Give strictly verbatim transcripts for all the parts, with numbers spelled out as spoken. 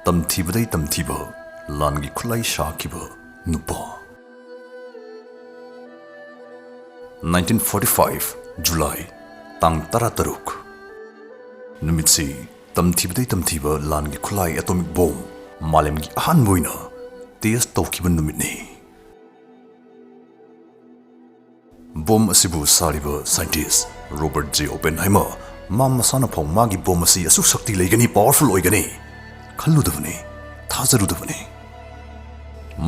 ꯇꯝꯊꯤꯕꯗꯩ ꯇꯝꯊꯤꯕ ꯂꯥꯟꯒꯤ ꯈꯨꯠꯂꯥꯏ ꯁꯥꯈꯤꯕ ꯅꯨꯄꯥ꯫ Nineteen forty five July ꯇꯥꯡ ꯇꯔꯥꯇꯔꯨꯛ꯫ ꯅꯨꯃꯤꯠꯁꯤ ꯇꯝꯊꯤꯕꯗꯩ ꯇꯝꯊꯤꯕ ꯂꯥꯟꯒꯤ ꯈꯨꯠꯂꯥꯏ atomic bomb ꯃꯥꯂꯦꯝꯒꯤ ꯑꯍꯥꯟꯕ ꯑꯣꯏꯅ test ꯇꯧꯈꯤꯕ ꯅꯨꯃꯤꯠꯅꯤ꯫ Bomb ꯑꯁꯤꯕꯨ ꯁꯥꯔꯤꯕ scientist Robert J Oppenheimer ꯃꯥ ꯃꯁꯥꯅ ꯐꯥꯎ ꯃꯥꯒꯤ bomb ꯑꯁꯤ ꯑꯁꯨꯛ ꯁꯛꯇꯤ ꯂꯩꯒꯅꯤ, powerful ꯑꯣꯏꯒꯅꯤ ꯈꯜꯂꯨꯗꯕꯅꯤ, ꯊꯥꯖꯔꯨꯗꯕꯅꯤ꯫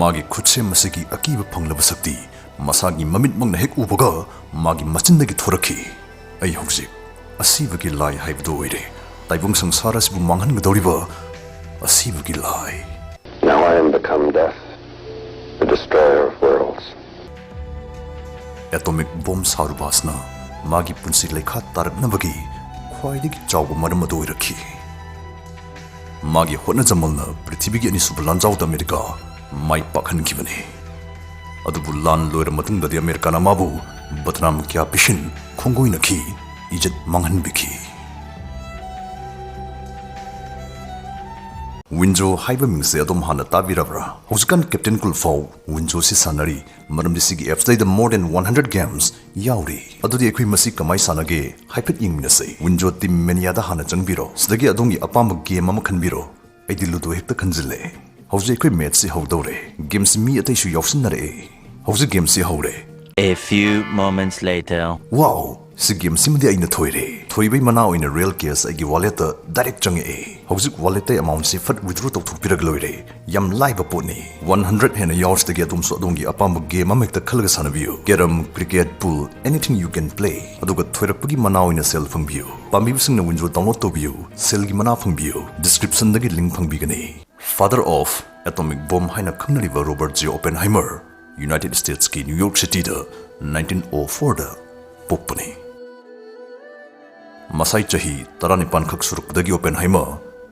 ꯃꯥꯒꯤ ꯈꯨꯠꯁꯦꯝ ꯑꯁꯤꯒꯤ ꯑꯀꯤꯕ ꯐꯪꯂꯕ ꯁꯛꯇꯤ ꯃꯁꯥꯒꯤ ꯃꯃꯤꯠꯃꯛꯅ ꯍꯦꯛ ꯎꯕꯒ ꯃꯥꯒꯤ ꯃꯆꯤꯟꯗꯒꯤ ꯊꯣꯔꯛꯈꯤ꯫ "ꯑꯩ ꯍꯧꯖꯤꯛ ꯑꯁꯤꯕꯒꯤ ꯂꯥꯏ ꯍꯥꯏꯕꯗꯨ ꯑꯣꯏꯔꯦ꯫ ꯇꯥꯏꯕꯪ ꯁꯪꯁꯥꯔ ꯑꯁꯤꯕꯨ ꯃꯥꯡꯍꯟꯒꯗꯧꯔꯤꯕ ꯑꯁꯤꯕꯒꯤ ꯂꯥꯏ"꯫ Now I am become death, the destroyer of worlds. Atomic bomb ꯁꯥꯔꯨꯕ ꯑꯁꯤꯅ ꯃꯥꯒꯤ ꯄꯨꯟꯁꯤ ꯂꯩꯈꯥ ꯇꯥꯔꯛꯅꯕꯒꯤ ꯈ꯭ꯋꯥꯏꯗꯒꯤ ꯆꯥꯎꯕ ꯃꯔꯝ ꯑꯗꯨ ꯑꯣꯏꯔꯛꯈꯤ꯫ ꯃꯥꯒꯤ ꯍꯣꯠꯅꯖꯃꯜꯅ ꯄ꯭ꯔꯤꯊꯤꯕꯤꯒꯤ ꯑꯅꯤꯁꯨꯕ ꯂꯥꯟꯖꯥꯎꯗ ꯑꯃꯦꯔꯤꯀꯥ ꯃꯥꯏ ꯄꯥꯛꯍꯟꯈꯤꯕꯅꯤ꯫ ꯑꯗꯨꯕꯨ ꯂꯥꯟ ꯂꯣꯏꯔ ꯃꯇꯨꯡꯗꯗꯤ ꯑꯃꯦꯔꯤꯀꯥꯅ ꯃꯥꯕꯨ ꯕꯗꯅꯥꯝ ꯀꯌꯥ ꯄꯤꯁꯤꯟ ꯈꯣꯡꯒꯣꯏꯅꯈꯤ, ꯏꯖꯠ ꯃꯥꯡꯍꯟꯕꯤꯈꯤ꯫ ꯋꯤꯟꯖꯣ ꯍꯥꯏꯕ ꯃꯤꯡꯁꯦ ꯑꯗꯨꯝ ꯍꯥꯟꯅ ꯇꯥꯕꯤꯔꯕ꯭ꯔꯥ? ꯍꯧꯖꯤꯛꯀꯥꯟ Captain Cool ꯐꯥꯎ ꯋꯤꯟꯖꯣꯁꯤ ꯁꯥꯟꯅꯔꯤ, ꯃꯔꯝꯗꯤ ꯁꯤꯒꯤ apps ꯇꯩꯗ more than one hundred games ꯌꯥꯎꯔꯤ꯫ ꯑꯗꯨꯗꯤ ꯑꯩꯈꯣꯏ ꯃꯁꯤ ꯀꯃꯥꯏ ꯁꯥꯟꯅꯒꯦ ꯍꯥꯏꯐꯦꯠ ꯌꯦꯡꯃꯤꯟꯅꯁꯦ꯫ Window Team Maniaꯗ ꯍꯥꯟꯅ ꯆꯪꯕꯤꯔꯣ꯫ ꯁꯤꯗꯒꯤ ꯑꯗꯣꯝꯒꯤ ꯑꯄꯥꯝꯕ game ꯑꯃ ꯈꯟꯕꯤꯔꯣ꯫ ꯑꯩꯗꯤ Ludo ꯍꯦꯛꯇ ꯈꯟꯖꯤꯜꯂꯦ꯫ ꯍꯧꯖꯤꯛ ꯑꯩꯈꯣꯏ matchꯁꯤ ꯍꯧꯗꯧꯔꯦ꯫ Gameꯁꯤ ꯃꯤ ꯑꯇꯩꯁꯨ ꯌꯥꯎꯁꯤꯟꯅꯔꯛꯑꯦ꯫ ꯍꯧꯖꯤꯛ gameꯁꯤ ꯍꯧꯔꯦ꯫ A few moments later. Wow! ꯁꯤ gameꯁꯤꯃꯗꯤ ꯑꯩꯅ ꯊꯣꯏꯔꯦ꯫ ꯊꯣꯏꯕꯩ ꯃꯅꯥ ꯑꯣꯏꯅ real cash ꯑꯩꯒꯤ walletꯇ direct ꯆꯪꯉꯛꯑꯦ꯫ ꯍꯧꯖꯤꯛ walletꯇꯩ amountꯁꯤ ꯐꯠ withdraw ꯇꯧꯊꯣꯛꯄꯤꯔꯒ ꯂꯣꯏꯔꯦ꯫ ꯌꯥꯝ ꯂꯥꯏꯕ ꯄꯣꯠꯅꯤ꯫ One hundred ꯍꯦꯟꯅ ꯌꯥꯎꯔꯤꯁꯤꯗꯒꯤ ꯑꯗꯣꯝꯁꯨ ꯑꯗꯣꯝꯒꯤ ꯑꯄꯥꯝꯕ game ꯑꯃ ꯍꯦꯛꯇ ꯈꯜꯂꯒ ꯁꯥꯟꯅꯕꯤꯌꯨ꯫ Carrom, cricket, pool, anything you can play꯫ ꯑꯗꯨꯒ ꯊꯣꯏꯔꯛꯄꯒꯤ ꯃꯅꯥ ꯑꯣꯏꯅ ꯁꯦꯜ ꯐꯪꯕꯤꯌꯨ꯫ ꯄꯥꯝꯕꯤꯕꯁꯤꯡꯅ Window download ꯇꯧꯕꯤꯌꯨ꯫ ꯁꯦꯜꯒꯤ ꯃꯅꯥ ꯐꯪꯕꯤꯌꯨ꯫ Descriptionꯗꯒꯤ link ꯐꯪꯕꯤꯒꯅꯤ꯫ Father of Atomic Bomb ꯍꯥꯏꯅ ꯈꯪꯅꯔꯤꯕ Robert J Oppenheimer, United Statesꯀꯤ New York Cityꯗ nineteen oh fourꯗ ꯄꯣꯛꯄꯅꯤ꯫ ꯃꯁꯥꯏ ꯆꯍꯤ ꯇꯔꯥꯅꯤꯄꯥꯟ ꯈꯛ ꯁꯨꯔꯛꯄꯗꯒꯤ Oppenheimer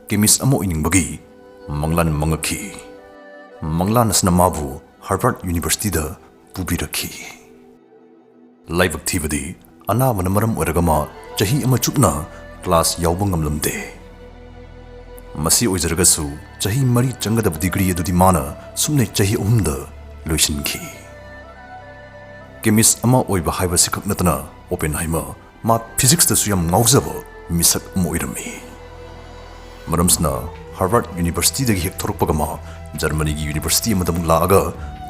chemist ꯑꯃ ꯑꯣꯏꯅꯤꯡꯕꯒꯤ ꯃꯪꯂꯥꯟ ꯃꯪꯉꯛꯈꯤ꯫ ꯃꯪꯂꯥꯟ ꯑꯁꯤꯅ ꯃꯥꯕꯨ Harvard Universityꯗ ꯄꯨꯕꯤꯔꯛꯈꯤ꯫ ꯂꯥꯏꯕꯛ ꯊꯤꯕꯗꯤ, ꯑꯅꯥꯕꯅ ꯃꯔꯝ ꯑꯣꯏꯔꯒ ꯃꯥ ꯆꯍꯤ ꯑꯃ ꯆꯨꯞꯅ class ꯌꯥꯎꯕ ꯉꯝꯂꯝꯗꯦ꯫ ꯃꯁꯤ ꯑꯣꯏꯖꯔꯒꯁꯨ, ꯆꯍꯤ ꯃꯔꯤ ꯆꯪꯒꯗꯕ ꯗꯤꯒ꯭ꯔꯤ ꯑꯗꯨꯗꯤ ꯃꯥꯅ ꯁꯨꯞꯅꯩ ꯆꯍꯤ ꯑꯍꯨꯝꯗ ꯂꯣꯏꯁꯤꯟꯈꯤ꯫ ꯀꯦꯃꯤꯁ ꯑꯃ ꯑꯣꯏꯕ ꯍꯥꯏꯕꯁꯤꯈꯛ ꯅꯠꯇꯅ, ꯑꯣꯄꯦꯟꯍꯥꯏꯃꯔ ꯃꯥ ꯐꯤꯖꯤꯛꯁꯇꯁꯨ ꯌꯥꯝ ꯉꯥꯎꯖꯕ ꯃꯤꯁꯛ ꯑꯃ ꯑꯣꯏꯔꯝꯃꯤ꯫ ꯃꯔꯝꯁꯤꯅ, ꯍꯥꯔꯕꯥꯔꯗ ꯌꯨꯅꯤꯚꯔꯁꯤꯇꯤꯗꯒꯤ ꯍꯦꯛ ꯊꯣꯔꯛꯄꯒ ꯃꯥ ꯖꯔꯃꯅꯤꯒꯤ ꯌꯨꯅꯤꯚꯔꯁꯤꯇꯤ ꯑꯃꯗ ꯑꯃꯨꯛ ꯂꯥꯛꯑꯒ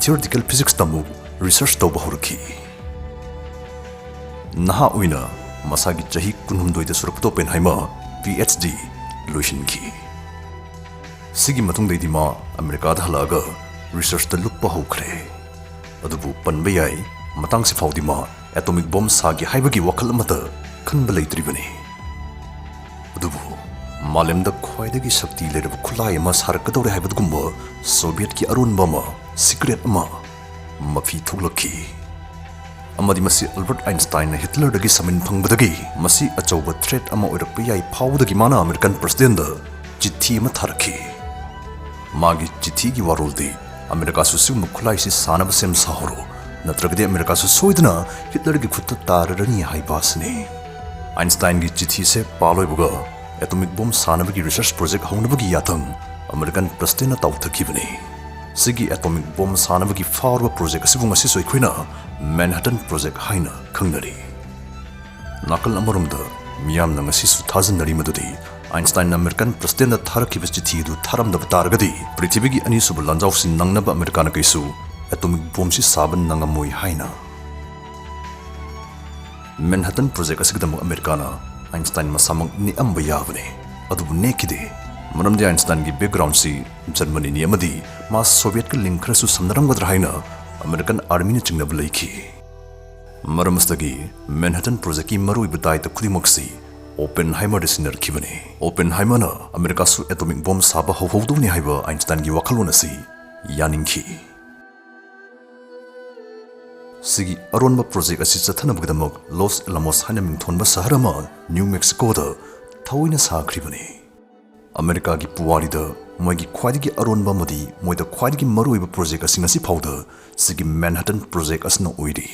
ꯊꯤꯑꯣꯔꯤꯇꯤꯀꯦꯜ ꯐꯤꯖꯤꯛꯁꯇ ꯑꯃꯨꯛ ꯔꯤꯁꯔꯆ ꯇꯧꯕ ꯍꯧꯔꯛꯈꯤ꯫ ꯅꯍꯥ ꯑꯣꯏꯅ ꯃꯁꯥꯒꯤ ꯆꯍꯤ ꯀꯨꯟꯍꯨꯝꯗꯣꯏꯗ ꯁꯨꯔꯛꯄꯗ ꯑꯣꯄꯦꯟꯍꯥꯏꯃꯔ ꯄꯤ ꯑꯩꯆ ꯗꯤ ꯂꯣꯏꯁꯤꯟꯈꯤ꯫ ꯁꯤꯒꯤ ꯃꯇꯨꯡꯗꯩꯗꯤ ꯃꯥ ꯑꯃꯦꯔꯤꯀꯥꯗ ꯍꯜꯂꯛꯑꯒ ꯔꯤꯁꯔꯆꯇ ꯂꯨꯞꯄ ꯍꯧꯈ꯭ꯔꯦ꯫ ꯑꯗꯨꯕꯨ ꯄꯟꯕ ꯌꯥꯏ, ꯃꯇꯥꯡꯁꯤ ꯐꯥꯎꯗꯤ ꯃꯥ ꯑꯦꯇꯣꯃꯤꯛ ꯕꯣꯝ ꯁꯥꯒꯦ ꯍꯥꯏꯕꯒꯤ ꯋꯥꯈꯜ ꯑꯃꯠꯇ ꯈꯟꯕ ꯂꯩꯇ꯭ꯔꯤꯕꯅꯤ꯫ ꯑꯗꯨꯕꯨ ꯃꯥꯂꯦꯝꯗ ꯈ꯭ꯋꯥꯏꯗꯒꯤ ꯁꯛꯇꯤ ꯂꯩꯔꯕ ꯈꯨꯠꯂꯥꯏ ꯑꯃ ꯁꯥꯔꯛꯀꯗꯧꯔꯦ ꯍꯥꯏꯕꯗꯨꯒꯨꯝꯕ ꯁꯣꯚꯤꯌꯦꯠꯀꯤ ꯑꯔꯣꯟꯕ ꯑꯃ, ꯁꯤꯀ꯭ꯔꯦꯠ ꯑꯃ, ꯃꯐꯤ ꯊꯣꯛꯂꯛꯈꯤ꯫ ꯑꯃꯗꯤ ꯃꯁꯤ ꯑꯜꯕꯔꯠ ꯑꯥꯏꯟꯁꯇꯥꯏꯟꯅ ꯍꯤꯠꯂꯔꯗꯒꯤ ꯁꯃꯟ ꯐꯪꯕꯗꯒꯤ ꯃꯁꯤ ꯑꯆꯧꯕ ꯊ꯭ꯔꯦꯠ ꯑꯃ ꯑꯣꯏꯔꯛꯄ ꯌꯥꯏ ꯐꯥꯎꯕꯗꯒꯤ ꯃꯥꯅ ꯑꯃꯦꯔꯤꯀꯥꯟ ꯄ꯭ꯔꯁꯤꯗꯦꯟꯗ ꯆꯤꯊꯤ ꯑꯃ ꯊꯥꯔꯛꯈꯤ꯫ ꯃꯥꯒꯤ ꯆꯤꯊꯤꯒꯤ ꯋꯥꯔꯣꯜꯗꯤ, "ꯑꯃꯦꯔꯤꯀꯥꯁꯨ ꯁꯤꯒꯨꯝꯕ ꯈꯨꯠꯂꯥꯏꯁꯤ ꯁꯥꯅꯕ ꯁꯦꯝ ꯁꯥꯍꯧꯔꯣ, ꯅꯠꯇ꯭ꯔꯒꯗꯤ ꯑꯃꯦꯔꯤꯀꯥꯁꯨ ꯁꯣꯏꯗꯅ ꯍꯤꯠꯂꯔꯒꯤ ꯈꯨꯠꯇ ꯇꯥꯔꯔꯅꯤ" ꯍꯥꯏꯕ ꯑꯁꯤꯅꯤ꯫ ꯑꯥꯏꯟꯁꯇꯥꯏꯟꯒꯤ ꯆꯤꯊꯤꯁꯦ ꯄꯥꯂꯣꯏꯕꯒ, ꯑꯦꯇꯣꯃꯤꯛ ꯕꯣꯝ ꯁꯥꯅꯕꯒꯤ ꯔꯤꯁꯔꯆ ꯄ꯭ꯔꯣꯖꯦꯛ ꯍꯧꯅꯕꯒꯤ ꯌꯥꯊꯪ ꯑꯃꯦꯔꯤꯀꯥꯟ ꯄ꯭ꯔꯁꯤꯗꯦꯟꯅ ꯇꯥꯎꯊꯈꯤꯕꯅꯤ꯫ ꯁꯤꯒꯤ ꯑꯦꯇꯣꯃꯤꯛ ꯕꯣꯝ ꯁꯥꯅꯕꯒꯤ ꯐꯥꯎꯔꯕ ꯄ꯭ꯔꯣꯖꯦꯛ ꯑꯁꯤꯕꯨ ꯉꯁꯤꯁꯨ ꯑꯩꯈꯣꯏꯅ ꯃꯦꯟꯍꯇꯟ ꯄ꯭ꯔꯣꯖꯦꯛ ꯍꯥꯏꯅ ꯈꯪꯅꯔꯤ꯫ ꯅꯥꯀꯜ ꯑꯃꯔꯣꯝꯗ, ꯃꯤꯌꯥꯝꯅ ꯉꯁꯤꯁꯨ ꯊꯥꯖꯅꯔꯤ ꯃꯗꯨꯗꯤ ꯑꯥꯏꯟꯁꯇꯥꯏꯟꯅ ꯑꯃꯦꯔꯤꯀꯥꯟ ꯄ꯭ꯔꯁꯤꯗꯦꯟꯗ ꯊꯥꯔꯛꯈꯤꯕ ꯆꯤꯊꯤ ꯑꯗꯨ ꯊꯥꯔꯝꯗꯕ ꯇꯥꯔꯒꯗꯤ, ꯄ꯭ꯔꯤꯊꯤꯕꯤꯒꯤ ꯑꯅꯤꯁꯨꯕ ꯂꯥꯟꯖꯥꯎꯁꯤ ꯅꯪꯅꯕ ꯑꯃꯦꯔꯤꯀꯥꯅ ꯀꯩꯁꯨ ꯑꯦꯇꯣꯃꯤꯛ ꯕꯣꯝꯁꯤ ꯁꯥꯕ ꯅꯪꯉꯝꯃꯣꯏ ꯍꯥꯏꯅ꯫ ꯃꯦꯟꯍꯇꯟ ꯄ꯭ꯔꯣꯖꯦꯛ ꯑꯁꯤꯒꯤꯗꯃꯛ ꯑꯃꯦꯔꯤꯀꯥꯅ ꯑꯥꯏꯟꯁꯇꯥꯏꯟ ꯃꯁꯥꯃꯛ ꯅꯦꯛꯑꯝꯕ ꯌꯥꯕꯅꯤ, ꯑꯗꯨꯕꯨ ꯅꯦꯛꯈꯤꯗꯦ꯫ ꯃꯔꯝꯗꯤ ꯑꯥꯏꯟꯁꯇꯥꯏꯟꯒꯤ ꯕꯦꯛꯒ꯭ꯔꯥꯎꯟꯁꯤ ꯖꯔꯃꯅꯤꯅꯤ ꯑꯃꯗꯤ ꯃꯥ ꯁꯣꯚꯤꯌꯦꯠꯀ ꯂꯤꯡ ꯈꯔꯁꯨ ꯁꯝꯅꯔꯝꯒꯗ꯭ꯔꯥ ꯍꯥꯏꯅ ꯑꯃꯦꯔꯤꯀꯥꯟ ꯑꯥꯔꯃꯤꯅ ꯆꯤꯡꯅꯕ ꯂꯩꯈꯤ꯫ ꯃꯔꯝ ꯑꯁꯤꯗꯒꯤ ꯃꯦꯟꯍꯇꯟ ꯄ꯭ꯔꯣꯖꯦꯛꯀꯤ ꯃꯔꯨꯑꯣꯏꯕ ꯗꯥꯏꯇ ꯈꯨꯗꯤꯡꯃꯛꯁꯤ ꯑꯣꯄꯦꯟꯍꯥꯏꯃꯔꯗ ꯁꯤꯟꯅꯔꯛꯈꯤꯕꯅꯤ꯫ ꯑꯣꯄꯦꯟꯍꯥꯏꯃꯔꯅ ꯑꯃꯦꯔꯤꯀꯥꯁꯨ ꯑꯦꯇꯣꯃꯤꯛ ꯕꯣꯝ ꯁꯥꯕ ꯍꯧꯍꯧꯗꯧꯅꯤ ꯍꯥꯏꯕ ꯑꯥꯏꯟꯁꯇꯥꯏꯟꯒꯤ ꯋꯥꯈꯜꯂꯣꯟ ꯑꯁꯤ ꯌꯥꯅꯤꯡꯈꯤ꯫ ꯁꯤꯒꯤ ꯑꯔꯣꯟꯕ ꯄ꯭ꯔꯣꯖꯦꯛ ꯑꯁꯤ ꯆꯠꯊꯅꯕꯒꯤꯗꯃꯛ ꯂꯣꯁ ꯑꯦꯂꯥꯃꯣꯁ ꯍꯥꯏꯅ ꯃꯤꯡꯊꯣꯟꯕ ꯁꯍꯔ ꯑꯃ ꯅ꯭ꯌꯨ ꯃꯦꯛꯁꯤꯀꯣꯗ ꯊꯑꯣꯏꯅ ꯁꯥꯈ꯭ꯔꯤꯕꯅꯤ꯫ ꯑꯃꯦꯔꯤꯀꯥꯒꯤ ꯄꯨꯋꯥꯔꯤꯗ ꯃꯣꯏꯒꯤ ꯈ꯭ꯋꯥꯏꯗꯒꯤ ꯑꯔꯣꯟꯕ ꯑꯃꯗꯤ ꯃꯣꯏꯗ ꯈ꯭ꯋꯥꯏꯗꯒꯤ ꯃꯔꯨꯑꯣꯏꯕ ꯄ꯭ꯔꯣꯖꯦꯛ ꯑꯁꯤ ꯉꯁꯤ ꯐꯥꯎꯗ ꯁꯤꯒꯤ ꯃꯦꯟꯍꯇꯟ ꯄ꯭ꯔꯣꯖꯦꯛ ꯑꯁꯤꯅ ꯑꯣꯏꯔꯤ꯫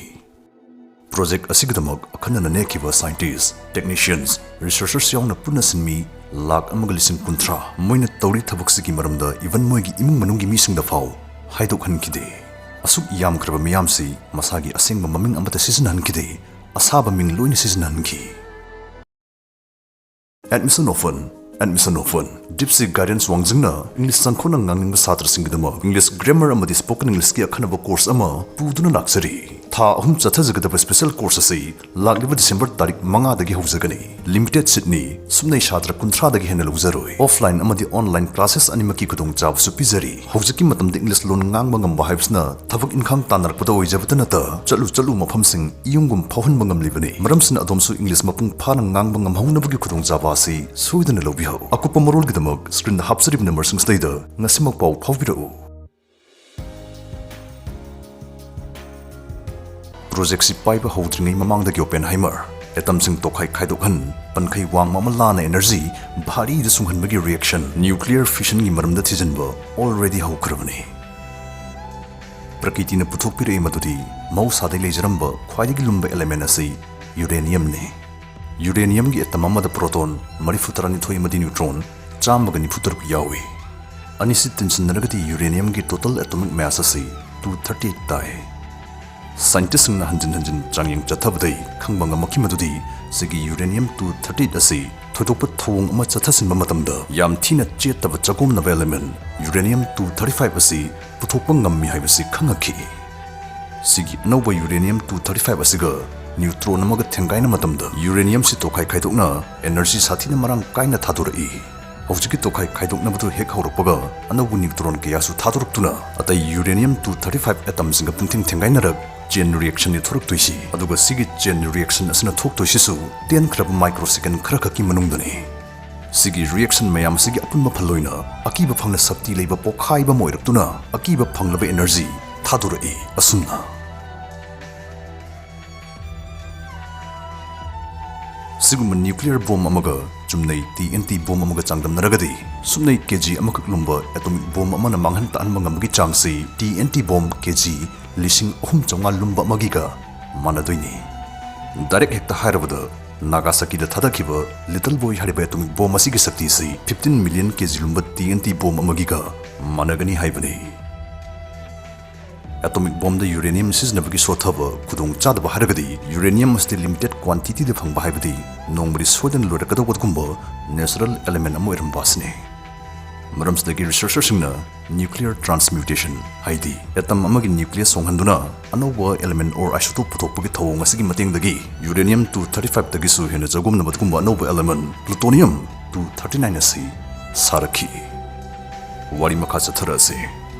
ꯄ꯭ꯔꯣꯖꯦꯛ ꯑꯁꯤꯒꯤꯗꯃꯛ ꯑꯈꯟꯅꯅ ꯅꯦꯛꯈꯤꯕ ꯁꯥꯏꯟꯇꯤꯁ, ꯇꯦꯛꯅꯤꯁꯤꯌꯟꯁ, ꯔꯤꯁꯔꯆꯔꯁ ꯌꯥꯎꯅ ꯄꯨꯟꯅ ꯁꯤꯟꯃꯤ ꯂꯥꯈ ꯑꯃꯒ ꯂꯤꯁꯤꯡ ꯀꯨꯟꯊ꯭ꯔꯥ꯫ ꯃꯣꯏꯅ ꯇꯧꯔꯤ ꯊꯕꯛꯁꯤꯒꯤ ꯃꯔꯝꯗ even ꯃꯣꯏꯒꯤ ꯏꯃꯨꯡ ꯃꯅꯨꯡꯒꯤ ꯃꯤꯁꯤꯡꯗ ꯐꯥꯎ ꯍꯥꯏꯗꯣꯛꯍꯟꯈꯤꯗꯦ꯫ ꯑꯁꯨꯛ ꯌꯥꯝꯈ꯭ꯔꯕ ꯃꯤꯌꯥꯝꯁꯤ ꯃꯁꯥꯒꯤ ꯑꯁꯦꯡꯕ ꯃꯃꯤꯡ ꯑꯃꯠꯇ ꯁꯤꯖꯤꯟꯅꯍꯟꯈꯤꯗꯦ, ꯑꯁꯥꯕ ꯃꯤꯡ ꯂꯣꯏꯅ ꯁꯤꯖꯤꯟꯅꯍꯟꯈꯤ꯫ Admission open, admission open꯫ Deep Sea Guidance ꯋꯥꯡꯖꯤꯡꯅ English ꯆꯪꯈꯣꯠꯅ ꯉꯥꯡꯅꯤꯡꯕ ꯁꯥꯇ꯭ꯔꯁꯤꯡꯒꯤꯗꯃꯛ English grammar ꯑꯃꯗꯤ spoken Englishꯀꯤ ꯑꯈꯟꯅꯕ course ꯑꯃ ꯄꯨꯗꯨꯅ ꯂꯥꯛꯆꯔꯤ꯫ ꯊꯥ ꯑꯍꯨꯝ ꯆꯠꯊꯖꯒꯗꯕ special course ꯑꯁꯤ ꯂꯥꯛꯂꯤꯕ December ꯇꯥꯔꯤꯛ ꯃꯉꯥꯗꯒꯤ ꯍꯧꯖꯒꯅꯤ꯫ Limited seatꯅꯤ꯫ ꯁꯨꯞꯅꯩ ꯁꯥꯇ꯭ꯔ ꯀꯨꯟꯊ꯭ꯔꯥꯗꯒꯤ ꯍꯦꯟꯅ ꯂꯧꯖꯔꯣꯏ꯫ Offline ꯑꯃꯗꯤ online classes ꯑꯅꯤꯃꯛꯀꯤ ꯈꯨꯗꯣꯡꯆꯥꯕꯁꯨ ꯄꯤꯖꯔꯤ꯫ ꯍꯧꯖꯤꯛꯀꯤ ꯃꯇꯝꯗ English ꯂꯣꯟ ꯉꯥꯡꯕ ꯉꯝꯕ ꯍꯥꯏꯕꯁꯤꯅ ꯊꯕꯛ ꯏꯟꯈꯥꯡ ꯇꯥꯟꯅꯔꯛꯄꯗ ꯑꯣꯏꯖꯕꯇ ꯅꯠꯇ, ꯆꯠꯂꯨ ꯆꯠꯂꯨ ꯃꯐꯝꯁꯤꯡ ꯏꯌꯨꯝꯒꯨꯝ ꯐꯥꯎꯍꯟꯕ ꯉꯝꯂꯤꯕꯅꯤ꯫ ꯃꯔꯝꯁꯤꯅ ꯑꯗꯣꯝꯁꯨ English ꯃꯄꯨꯡ ꯐꯥꯅ ꯉꯥꯡꯕ ꯉꯝꯍꯧꯅꯕꯒꯤ ꯈꯨꯗꯣꯡꯆꯥꯕ ꯑꯁꯤ ꯁꯣꯏꯗꯅ ꯂꯧꯕꯤꯍꯧ꯫ ꯑꯀꯨꯞꯄ ꯃꯔꯣꯜꯒꯤꯗꯃꯛ screenꯗ ꯍꯥꯞꯆꯔꯤꯕ numberꯁꯤꯡꯁꯤꯗꯩꯗ ꯉꯁꯤꯃꯛ ꯄꯥꯎ ꯐꯥꯎꯕꯤꯔꯛꯎ꯫ Projectꯁꯤ ꯄꯥꯏꯕ ꯍꯧꯗ꯭ꯔꯤꯉꯩ ꯃꯃꯥꯡꯗꯒꯤ Oppenheimer, atomꯁꯤꯡ ꯇꯣꯈꯥꯏ ꯈꯥꯏꯗꯣꯛꯍꯟ, ꯄꯟꯈꯩ ꯋꯥꯡꯕ ꯑꯃ ꯂꯥꯟꯅ energy, ꯚꯥꯔꯤꯗ ꯁꯨꯡꯍꯟꯕꯒꯤ reaction, nuclear fissionꯒꯤ ꯃꯔꯝꯗ ꯊꯤꯖꯤꯟꯕ already ꯍꯧꯈ꯭ꯔꯕꯅꯤ꯫ ꯄ꯭ꯔꯀꯤꯇꯤꯅ ꯄꯨꯊꯣꯛꯄꯤꯔꯛꯏ ꯃꯗꯨꯗꯤ ꯃꯍꯧꯁꯥꯗꯩ ꯂꯩꯖꯔꯝꯕ ꯈ꯭ꯋꯥꯏꯗꯒꯤ ꯂꯨꯝꯕ element ꯑꯁꯤ uraniumꯅꯤ꯫ Uraniumꯒꯤ atom ꯑꯃꯗ proton ꯃꯔꯤꯐꯨ ꯇꯔꯥꯅꯤꯊꯣꯏ ꯑꯃꯗꯤ neutron ꯆꯥꯝꯃꯒ ꯅꯤꯐꯨ ꯇꯔꯨꯛ ꯌꯥꯎꯏ꯫ ꯑꯅꯤꯁꯤ ꯇꯤꯟꯁꯤꯟꯅꯔꯒꯗꯤ uraniumꯒꯤ total atomic mass ꯑꯁꯤ two thirty eight ꯇꯥꯏ꯫ Scientistꯁꯤꯡꯅ ꯍꯟꯖꯤꯟ ꯍꯟꯖꯤꯟ ꯆꯥꯡꯌꯦꯡ ꯆꯠꯊꯕꯗꯩ ꯈꯪꯕ ꯉꯝꯃꯛꯈꯤ ꯃꯗꯨꯗꯤ ꯁꯤꯒꯤ uranium two thirty eight ꯑꯁꯤ ꯊꯣꯏꯗꯣꯛꯄ ꯊꯧꯑꯣꯡ ꯑꯃ ꯆꯠꯊꯁꯤꯟꯕ ꯃꯇꯝꯗ ꯌꯥꯝ ꯊꯤꯅ ꯆꯦꯠꯇꯕ ꯆꯒꯣꯝꯅꯕ element uranium two thirty five ꯑꯁꯤ ꯄꯨꯊꯣꯛꯄ ꯉꯝꯃꯤ ꯍꯥꯏꯕꯁꯤ ꯈꯪꯉꯛꯈꯤ꯫ ꯁꯤꯒꯤ ꯑꯅꯧꯕ uranium two thirty five ꯑꯁꯤꯒ neutron ꯑꯃꯒ ꯊꯦꯡꯒꯥꯏꯅ ꯃꯇꯝꯗ uraniumꯁꯤ ꯇꯣꯈꯥꯏ ꯈꯥꯏꯗꯣꯛꯅ energy ꯁꯥꯊꯤꯅ ꯃꯔꯥꯡ ꯀꯥꯏꯅ ꯊꯥꯗꯣꯔꯛꯏ꯫ ꯍꯧꯖꯤꯛꯀꯤ ꯇꯣꯈꯥꯏ ꯈꯥꯏꯗꯣꯛꯅꯕꯗꯨ ꯍꯦꯛ ꯍꯧꯔꯛꯄꯒ ꯑꯅꯧꯕ neutron ꯀꯌꯥꯁꯨ ꯊꯥꯗꯣꯔꯛꯇꯨꯅ ꯑꯇꯩ uranium two thirty five atomꯁꯤꯡꯒ ꯄꯨꯡꯊꯦꯡ ꯊꯦꯡꯒꯥꯏꯅꯔꯛ chain reactionꯅꯤ ꯊꯣꯔꯛꯇꯣꯏꯁꯤ꯫ ꯑꯗꯨꯒ ꯁꯤꯒꯤ chain reactionꯁꯤꯅ ꯊꯣꯛꯇꯣꯏꯁꯤꯁꯨ ꯇꯦꯟꯈ꯭ꯔꯕ microsecond ꯈꯔꯈꯛꯀꯤ ꯃꯅꯨꯡꯗꯅꯤ꯫ ꯁꯤꯒꯤ reaction ꯃꯌꯥꯝ ꯑꯁꯤꯒꯤ ꯑꯄꯨꯟꯕ ꯐꯜ ꯑꯣꯏꯅ ꯑꯀꯤꯕ ꯐꯪꯅ ꯁꯛꯇꯤ ꯂꯩꯕ ꯄꯣꯛꯈꯥꯏꯕ ꯑꯃ ꯑꯣꯏꯔꯛꯇꯨꯅ ꯑꯀꯤꯕ ꯐꯪꯂꯕ energy ꯊꯥꯗꯣꯔꯛꯏ꯫ ꯑꯁꯨꯝꯅ ꯁꯤꯒꯨꯝꯕ nuclear bomb ꯑꯃꯒ ꯆꯨꯝꯅꯩ T N T bomb ꯑꯃꯒ ꯆꯥꯡꯗꯝꯅꯔꯒꯗꯤ ꯁꯨꯞꯅꯩ K G ꯑꯃꯈꯛ ꯂꯨꯝꯕ atomic bomb ꯑꯃꯅ ꯃꯥꯡꯍꯟ ꯇꯥꯛꯍꯟꯕ ꯉꯝꯕꯒꯤ ꯆꯥꯡꯁꯤ T N T bomb K G ꯂꯤꯁꯤꯡ ꯑꯍꯨꯝ ꯆꯥꯝꯃꯉꯥ ꯂꯨꯝꯕ ꯑꯃꯒꯤꯒ ꯃꯥꯟꯅꯗꯣꯏꯅꯤ꯫ Direct ꯍꯦꯛꯇ ꯍꯥꯏꯔꯕꯗ ꯅꯥꯒꯥꯁꯥꯀꯤꯗ ꯊꯥꯗꯈꯤꯕ ꯂꯤꯇꯜ ꯕꯣꯏ ꯍꯥꯏꯔꯤꯕ ꯑꯦꯇꯣꯃꯤꯛ ꯕꯣꯝ ꯑꯁꯤꯒꯤ ꯁꯛꯇꯤ ꯑꯁꯤ ꯐꯤꯐꯇꯤꯟ ꯃꯤꯂꯤꯌꯟ ꯀꯦꯖꯤ ꯂꯨꯝꯕ ꯇꯤ ꯑꯦꯟ ꯇꯤ ꯕꯣꯝ ꯑꯃꯒꯤꯒ ꯃꯥꯟꯅꯒꯅꯤ ꯍꯥꯏꯕꯅꯤ꯫ ꯑꯦꯇꯣꯃꯤꯛ ꯕꯣꯝꯗ ꯌꯨꯔꯦꯅꯤꯌꯝ ꯁꯤꯖꯤꯟꯅꯕꯒꯤ ꯁꯣꯠꯊꯕ ꯈꯨꯗꯣꯡꯆꯥꯗꯕ ꯍꯥꯏꯔꯒꯗꯤ, ꯌꯨꯔꯦꯅꯤꯌꯝ ꯑꯁꯤꯗꯤ ꯂꯤꯃꯤꯇꯦꯗ ꯀ꯭ꯋꯥꯟꯇꯤꯇꯤꯗ ꯐꯪꯕ, ꯍꯥꯏꯕꯗꯤ ꯅꯣꯡꯃꯗꯤ ꯁꯣꯏꯗꯅ ꯂꯣꯏꯔꯛꯀꯗꯧꯕ ꯑꯗꯨꯒꯨꯝꯕ ꯅꯦꯆꯔꯦꯜ ꯑꯦꯂꯤꯃꯦꯟ ꯑꯃ ꯑꯣꯏꯔꯝꯕ ꯑꯁꯤꯅꯤ꯫ ꯃꯔꯝꯁꯤꯗꯒꯤ ꯔꯤꯁꯔꯆꯔꯁꯤꯡꯅ ꯅ꯭ꯌꯨꯀ꯭ꯂꯤꯌꯔ ꯇ꯭ꯔꯥꯟꯁꯃ꯭ꯌꯨꯇꯦꯁꯟ, ꯍꯥꯏꯗꯤ ꯑꯦꯇꯝ ꯑꯃꯒꯤ ꯅ꯭ꯌꯨꯀ꯭ꯂꯤꯌꯁ ꯍꯣꯡꯍꯟꯗꯨꯅ ꯑꯅꯧꯕ ꯑꯦꯂꯤꯃꯦꯟ ꯑꯣꯔ ꯑꯥꯏꯁꯣꯇꯣꯞ ꯄꯨꯊꯣꯛꯄꯒꯤ ꯊꯧꯑꯣꯡ ꯑꯁꯤꯒꯤ ꯃꯇꯦꯡꯗꯒꯤ ꯌꯨꯔꯦꯅꯤꯌꯝ ꯇꯨ ꯊꯥꯔꯇꯤ ꯐꯥꯏꯚꯇꯒꯤꯁꯨ ꯍꯦꯟꯅ ꯆꯒꯨꯝꯅꯕ ꯑꯗꯨꯒꯨꯝꯕ ꯑꯅꯧꯕ ꯑꯦꯂꯤꯃꯦꯟ ꯄ꯭ꯂꯨꯇꯣꯅꯤꯌꯝ ꯇꯨ ꯊꯥꯔꯇꯤ ꯅꯥꯏꯟ ꯑꯁꯤ ꯁꯥꯔꯛꯈꯤ꯫ ꯋꯥꯔꯤ ꯃꯈꯥ ꯆꯠꯊꯔꯛꯑꯁꯤ꯫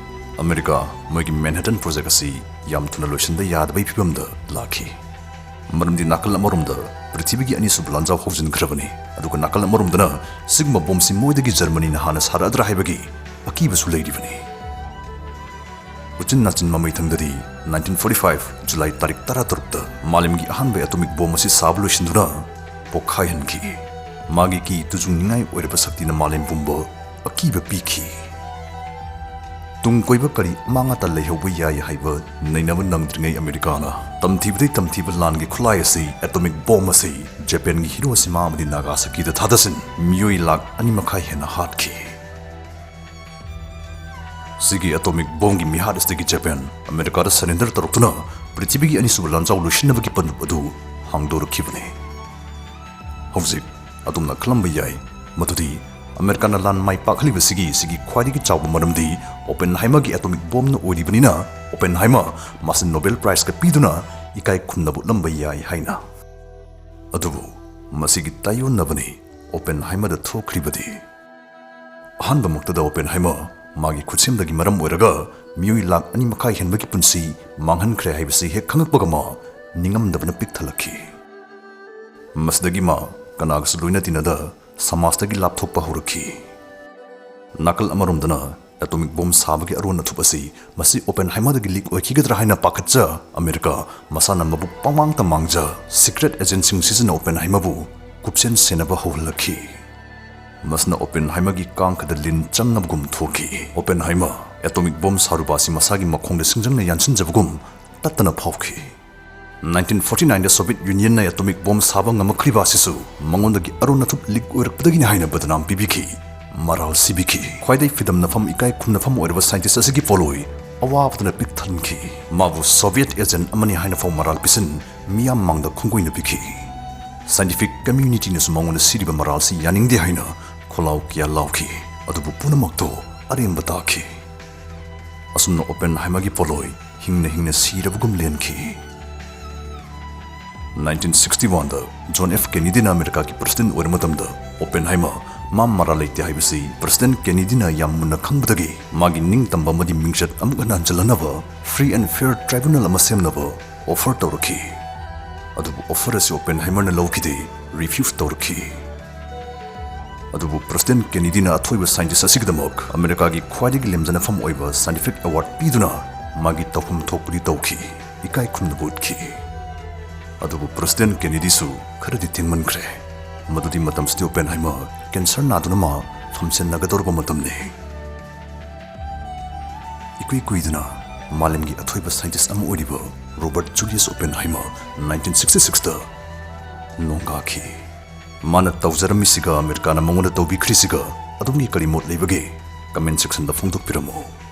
ꯑꯃꯦꯔꯤꯀꯥ ꯃꯣꯏꯒꯤ ꯃꯦꯟꯍꯦꯇꯟ ꯄ꯭ꯔꯣꯖꯦꯛ ꯑꯁꯤ ꯌꯥꯝ ꯊꯨꯅ ꯂꯣꯏꯁꯤꯟꯕ ꯌꯥꯗꯕꯒꯤ ꯐꯤꯕꯝꯗ ꯂꯥꯛꯈꯤ꯫ ꯃꯔꯝꯗꯤ ꯅꯥꯀꯜ ꯑꯃꯔꯣꯝꯗ ꯄ꯭ꯔꯤꯊꯤꯕꯤꯒꯤ ꯑꯅꯤꯁꯨꯕ ꯂꯥꯟꯖꯥꯎ ꯍꯧꯖꯤꯟꯈ꯭ꯔꯕꯅꯤ, ꯑꯗꯨꯒ ꯅꯥꯀꯜ ꯑꯃꯔꯣꯝꯗꯅ ꯁꯤꯒꯨꯝꯕ ꯕꯣꯝꯁꯤ ꯃꯣꯏꯗꯒꯤ ꯖꯔꯃꯅꯤꯅ ꯍꯥꯟꯅ ꯁꯥꯔꯛꯑꯗ꯭ꯔꯥ ꯍꯥꯏꯕꯒꯤ ꯑꯀꯤꯕꯁꯨ ꯂꯩꯔꯤꯕꯅꯤ꯫ ꯎꯆꯤꯟ ꯅꯥꯆꯤꯟ ꯃꯃꯩꯊꯪꯗꯗꯤ ꯅꯥꯏꯟꯇꯤꯟ ꯐꯣꯔꯇꯤ ꯐꯥꯏꯚ ꯖꯨꯂꯥꯏ ꯇꯥꯔꯤꯛ ꯇꯔꯥꯇꯔꯨꯛꯇ ꯃꯥꯂꯦꯝꯒꯤ ꯑꯍꯥꯟꯕ ꯑꯦꯇꯣꯃꯤꯛ ꯕꯣꯝ ꯑꯁꯤ ꯁꯥꯕ ꯂꯣꯏꯁꯤꯟꯗꯨꯅ ꯄꯣꯈꯥꯏꯍꯟꯈꯤ꯫ ꯃꯥꯒꯤ ꯀꯤ ꯇꯨꯖꯨꯡꯅꯤꯡꯉꯥꯏ ꯑꯣꯏꯔꯕ ꯁꯛꯇꯤꯅ ꯃꯥꯂꯦꯝ ꯄꯨꯝꯕ ꯑꯀꯤꯕ ꯄꯤꯈꯤ꯫ ꯇꯨꯡ ꯀꯣꯏꯕ ꯀꯔꯤ ꯑꯃꯥꯡ ꯑꯇꯥ ꯂꯩꯍꯧꯕ ꯌꯥꯏ ꯍꯥꯏꯕ ꯅꯩꯅꯕ ꯅꯪꯗ꯭ꯔꯤꯉꯩ ꯑꯃꯦꯔꯤꯀꯥꯅ ꯇꯝꯊꯤꯕꯗꯩ ꯇꯝꯊꯤꯕ ꯂꯥꯟꯒꯤ ꯈꯨꯠꯂꯥꯏ ꯑꯁꯤ, ꯑꯦꯇꯣꯃꯤꯛ ꯕꯣꯝ ꯑꯁꯤ, ꯖꯄꯦꯟꯒꯤ ꯍꯤꯔꯣꯁꯤꯃꯥ ꯑꯃꯗꯤ ꯅꯥꯒꯥꯁꯥꯀꯤꯗ ꯊꯥꯗꯁꯤꯟ ꯃꯤꯑꯣꯏ ꯂꯥꯈ ꯑꯅꯤ ꯃꯈꯥꯏ ꯍꯦꯟꯅ ꯍꯥꯠꯈꯤ꯫ ꯁꯤꯒꯤ ꯑꯦꯇꯣꯃꯤꯛ ꯕꯣꯝꯒꯤ ꯃꯤꯍꯥꯠ ꯑꯁꯤꯗꯒꯤ ꯖꯄꯦꯟ ꯑꯃꯦꯔꯤꯀꯥꯗ ꯁꯔꯦꯟꯗꯔ ꯇꯧꯔꯛꯇꯨꯅ ꯄ꯭ꯔꯤꯊꯤꯕꯤꯒꯤ ꯑꯅꯤꯁꯨꯕ ꯂꯥꯟꯖꯥꯎ ꯂꯣꯏꯁꯤꯟꯅꯕꯒꯤ ꯄꯟꯗꯨꯞ ꯑꯗꯨ ꯍꯥꯡꯗꯣꯔꯛꯈꯤꯕꯅꯤ꯫ ꯍꯧꯖꯤꯛ ꯑꯗꯣꯝꯅ ꯈꯜꯂꯝꯕ ꯌꯥꯏ ꯃꯗꯨꯗꯤ ꯑꯃꯦꯔꯤꯀꯥꯅ ꯂꯥꯟ ꯃꯥꯏ ꯄꯥꯛꯍꯜꯂꯤꯕꯁꯤꯒꯤ ꯁꯤꯒꯤ ꯈ꯭ꯋꯥꯏꯗꯒꯤ ꯆꯥꯎꯕ ꯃꯔꯝꯗꯤ ꯑꯣꯄꯦꯟꯍꯥꯏꯃꯔꯒꯤ ꯑꯦꯇꯣꯃꯤꯛ ꯕꯣꯝꯅ ꯑꯣꯏꯔꯤꯕꯅꯤꯅ, ꯑꯣꯄꯦꯟꯍꯥꯏꯃꯔ ꯃꯥꯁꯤ ꯅꯣꯕꯦꯜ ꯄ꯭ꯔꯥꯏꯖꯀ ꯄꯤꯗꯨꯅ ꯏꯀꯥꯏ ꯈꯨꯝꯅꯕ ꯎꯠꯂꯝꯕ ꯌꯥꯏ ꯍꯥꯏꯅ꯫ ꯑꯗꯨꯕꯨ ꯃꯁꯤꯒꯤ ꯇꯥꯏꯑꯣꯟꯅꯕꯅꯤ ꯑꯣꯄꯦꯟꯍꯥꯏꯃꯔꯗ ꯊꯣꯛꯈ꯭ꯔꯤꯕꯗꯤ꯫ ꯑꯍꯥꯟꯕꯃꯛꯇꯗ ꯑꯣꯄꯦꯟꯍꯥꯏꯃꯔ ꯃꯥꯒꯤ ꯈꯨꯠꯁꯦꯝꯗꯒꯤ ꯃꯔꯝ ꯑꯣꯏꯔꯒ ꯃꯤꯑꯣꯏ ꯂꯥꯈ ꯑꯅꯤ ꯃꯈꯥꯏ ꯍꯦꯟꯕꯒꯤ ꯄꯨꯟꯁꯤ ꯃꯥꯡꯍꯟꯈ꯭ꯔꯦ ꯍꯥꯏꯕꯁꯤ ꯍꯦꯛ ꯈꯪꯉꯛꯄꯒ ꯃꯥ ꯅꯤꯡꯉꯝꯗꯕꯅ ꯄꯤꯛ ꯊꯜꯂꯛꯈꯤ꯫ ꯃꯁꯤꯗꯒꯤ ꯃꯥ ꯀꯅꯥꯒꯁꯨ ꯂꯣꯏꯅ ꯇꯤꯟꯅꯗ ꯁꯃꯥꯖꯇꯒꯤ ꯂꯥꯞꯊꯣꯛꯄ ꯍꯧꯔꯛꯈꯤ꯫ ꯅꯥꯀꯜ ꯑꯃꯔꯣꯝꯗꯅ ꯑꯦꯇꯣꯃꯤꯛ ꯕꯣꯝ ꯁꯥꯕꯒꯤ ꯑꯔꯣꯟ ꯑꯊꯨꯞ ꯑꯁꯤ ꯃꯁꯤ ꯑꯣꯄꯦꯟꯍꯥꯏꯃꯔꯗꯒꯤ ꯂꯤꯛ ꯑꯣꯏꯈꯤꯒꯗ꯭ꯔꯥ ꯍꯥꯏꯅ ꯄꯥꯈꯠꯆ ꯑꯃꯦꯔꯤꯀꯥ ꯃꯁꯥꯅ ꯃꯕꯨꯛ ꯄꯥꯡꯃꯥꯡꯇ ꯃꯥꯡꯖ ꯁꯤꯀ꯭ꯔꯦꯠ ꯑꯦꯖꯦꯟꯁꯤꯡ ꯁꯤꯖꯤꯟꯅ ꯑꯣꯄꯦꯟꯍꯥꯏꯃꯔꯕꯨ ꯀꯨꯞꯁꯦꯟ ꯁꯦꯟꯅꯕ ꯍꯧꯍꯜꯂꯛꯈꯤ꯫ ꯃꯁꯤꯅ ꯑꯣꯄꯦꯟꯍꯥꯏꯃꯔꯒꯤ ꯀꯥꯡꯈꯗ ꯂꯤꯟ ꯆꯪꯅꯕꯒꯨꯝ ꯊꯣꯛꯈꯤ꯫ ꯑꯣꯄꯦꯟꯍꯥꯏꯃꯔ ꯑꯦꯇꯣꯃꯤꯛ ꯕꯣꯝ ꯁꯥꯔꯨꯕ ꯑꯁꯤ ꯃꯁꯥꯒꯤ ꯃꯈꯣꯡꯗ ꯁꯤꯡꯖꯪꯅ ꯌꯥꯟꯁꯤꯟꯖꯕꯒꯨꯝ ꯇꯠꯇꯅ ꯐꯥꯎꯈꯤ꯫ ꯅꯥꯏꯟꯇꯤꯟ ꯐꯣꯔꯇꯤ ꯅꯥꯏꯟꯗ ꯁꯣꯚꯤꯌꯦꯠ ꯌꯨꯅꯤꯌꯟꯅ ꯑꯦꯇꯣꯃꯤꯛ ꯕꯣꯝ ꯁꯥꯕ ꯉꯝꯃꯛꯈ꯭ꯔꯤꯕ ꯑꯁꯤꯁꯨ ꯃꯉꯣꯟꯗꯒꯤ ꯑꯔꯣꯟ ꯑꯊꯨꯞ ꯂꯤꯛ ꯑꯣꯏꯔꯛꯄꯗꯒꯤꯅꯤ ꯍꯥꯏꯅ ꯕꯗꯅꯥꯝ ꯄꯤꯕꯤꯈꯤ꯫ ꯃꯔꯥꯜ ꯁꯤꯕꯤꯈꯤ꯫ ꯈ꯭ꯋꯥꯏꯗꯒꯤ ꯐꯤꯗꯝꯅꯐꯝ, ꯏꯀꯥꯏ ꯈꯨꯝꯅꯐꯝ ꯑꯣꯏꯔꯕ ꯁꯥꯏꯟꯇꯤꯁ ꯑꯁꯤꯒꯤ ꯄꯣꯂꯣꯏ ꯑꯋꯥꯕꯗꯨꯅ ꯄꯤꯛ ꯊꯟꯈꯤ꯫ ꯃꯥꯕꯨ ꯁꯣꯚꯤꯌꯦꯠ ꯑꯦꯖꯦꯟ ꯑꯃꯅꯤ ꯍꯥꯏꯅ ꯐꯥꯎ ꯃꯔꯥꯜ ꯄꯤꯁꯤꯟ, ꯃꯤꯌꯥꯝ ꯃꯥꯡꯗ ꯈꯣꯡꯒꯣꯏꯅ ꯄꯤꯈꯤ꯫ ꯁꯥꯏꯟꯇꯤꯐꯤꯛ ꯀꯝꯃ꯭ꯌꯨꯅꯤꯇꯤꯅꯁꯨ ꯃꯉꯣꯟꯗ ꯁꯤꯔꯤꯕ ꯃꯔꯥꯜꯁꯤ ꯌꯥꯅꯤꯡꯗꯦ ꯍꯥꯏꯅ ꯈꯣꯜꯂꯥꯎ ꯀꯌꯥ ꯂꯥꯎꯈꯤ꯫ ꯑꯗꯨꯕꯨ ꯄꯨꯝꯅꯃꯛꯇꯣ ꯑꯔꯦꯝꯕ ꯇꯥꯈꯤ꯫ ꯑꯁꯨꯝꯅ ꯑꯣꯄꯦꯟꯍꯥꯏꯃꯔꯒꯤ ꯄꯣꯂꯣꯏ ꯍꯤꯡꯅ ꯍꯤꯡꯅ ꯁꯤꯔꯕꯒꯨꯝ ꯂꯦꯟꯈꯤ꯫ ꯅꯥꯏꯟꯇꯤꯟ ꯁꯤꯛꯁꯇꯤ ꯋꯥꯟꯗ ꯖꯣꯟ ꯑꯦꯐ ꯀꯦꯅꯦꯗꯤꯅ ꯑꯃꯦꯔꯤꯀꯥꯒꯤ ꯄ꯭ꯔꯁꯤꯗꯦꯟ ꯑꯣꯏꯔ ꯃꯇꯝꯗ, ꯑꯣꯄꯦꯟꯍꯥꯏꯃꯔ ꯃꯥ ꯃꯔꯥꯜ ꯂꯩꯇꯦ ꯍꯥꯏꯕꯁꯤ ꯄ꯭ꯔꯁꯤꯗꯦꯟ ꯀꯦꯅꯦꯗꯤꯅ ꯌꯥꯝ ꯃꯨꯟꯅ ꯈꯪꯕꯗꯒꯤ, ꯃꯥꯒꯤ ꯅꯤꯡꯇꯝꯕ ꯑꯃꯗꯤ ꯃꯤꯡꯆꯠ ꯑꯃꯨꯛ ꯍꯟꯅ ꯍꯟꯖꯤꯜꯍꯟꯅꯕ free and fair tribunal ꯑꯃ ꯁꯦꯝꯅꯕ ꯑꯣꯐꯔ ꯇꯧꯔꯛꯈꯤ꯫ ꯑꯗꯨꯕꯨ ꯑꯣꯐꯔ ꯑꯁꯤ ꯑꯣꯄꯦꯟꯍꯥꯏꯃꯔꯅ ꯂꯧꯈꯤꯗꯦ, ꯔꯤꯐ꯭ꯌꯨꯁ ꯇꯧꯔꯛꯈꯤ꯫ ꯑꯗꯨꯕꯨ ꯄ꯭ꯔꯁꯤꯗꯦꯟ ꯀꯦꯅꯦꯗꯤꯅ ꯑꯊꯣꯏꯕ ꯁꯥꯏꯟꯇꯤꯁ ꯑꯁꯤꯒꯤꯗꯃꯛ ꯑꯃꯦꯔꯤꯀꯥꯒꯤ ꯈ꯭ꯋꯥꯏꯗꯒꯤ ꯂꯦꯝꯖꯅꯐꯝ ꯑꯣꯏꯕ ꯁꯥꯏꯟꯇꯤꯐꯤꯛ ꯑꯦꯋꯥꯔꯗ ꯄꯤꯗꯨꯅ ꯃꯥꯒꯤ ꯇꯧꯐꯝ ꯊꯣꯛꯄꯗꯤ ꯇꯧꯈꯤ, ꯏꯀꯥꯏ ꯈꯨꯝꯅꯕ ꯎꯠꯈꯤ꯫ ꯑꯗꯨꯕꯨ ꯄ꯭ꯔꯁꯤꯗꯦꯟ ꯀꯦꯅꯦꯗꯤꯁꯨ ꯈꯔꯗꯤ ꯊꯦꯡꯃꯟꯈ꯭ꯔꯦ꯫ ꯃꯗꯨꯗꯤ ꯃꯇꯝꯁꯤꯗꯤ ꯑꯣꯄꯦꯟꯍꯥꯏꯃꯔ ꯀꯦꯟꯁꯔ ꯅꯥꯗꯨꯅ ꯃꯥ ꯐꯝꯁꯦꯟꯅꯒꯗꯧꯔꯕ ꯃꯇꯝꯅꯤ꯫ ꯏꯀꯨꯏ ꯀꯨꯏꯗꯅ ꯃꯥꯂꯦꯝꯒꯤ ꯑꯊꯣꯏꯕ ꯁꯥꯏꯟꯇꯤꯁ ꯑꯃ ꯑꯣꯏꯔꯤꯕ ꯔꯣꯕꯥꯔꯠ ꯖꯨꯂꯤꯌꯁ ꯑꯣꯄꯦꯟꯍꯥꯏꯃꯔ ꯅꯥꯏꯟꯇꯤꯟ ꯁꯤꯛꯁꯇꯤ ꯁꯤꯛꯁꯇ ꯅꯣꯡꯒꯥꯈꯤ꯫ ꯃꯥꯅ ꯇꯧꯖꯔꯝꯃꯤꯁꯤꯒ ꯑꯃꯦꯔꯤꯀꯥꯅ ꯃꯉꯣꯟꯗ ꯇꯧꯕꯤꯈ꯭ꯔꯤꯁꯤꯒ ꯑꯗꯣꯝꯒꯤ ꯀꯔꯤ ꯃꯣꯠ ꯂꯩꯕꯒꯦ? ꯀꯃꯦꯟ ꯁꯦꯛꯁꯟꯗ ꯐꯣꯡꯗꯣꯛꯄꯤꯔꯝꯃꯨ꯫